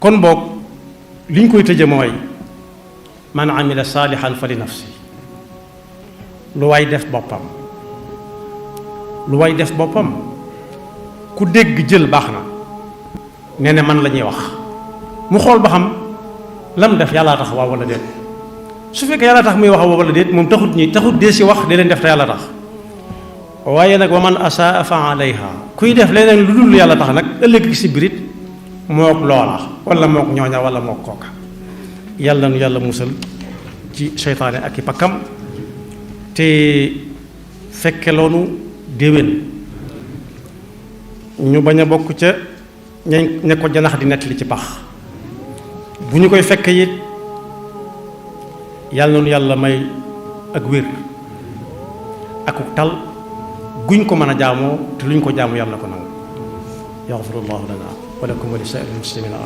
kon boog liñ koy tëje mooy man amila saalihan fa li nafsi lu waay def boppam lu waay def boppam ku dégg jël baax na nee na man la ñuy wax mu xool ba xam lam def yàllaa tax waaw wala déet su fekkee yàlla tax muy wax waaw wala déet moom taxut dee si wax di leen def te yàlla tax waaye nag wa man asaa fa alayha kuy def leneen lu dul yàlla tax nag ëllëg si birit mook loola wala mook ñooña wala mook kooka yàlla nu yàlla musal ci seytaane ak i pakkam te fekke loonu déwén ñu bañ a bokk ca ña ko janax di nettali ci pax bu ñu koy fekke it yàlla noonu yàlla may ak wér akuk tal guñ ko mën a jaamoo te luñ ko jaamu yàlla ko nangu yaxfirullahu lana wa lakum wa li saa'iril muslimina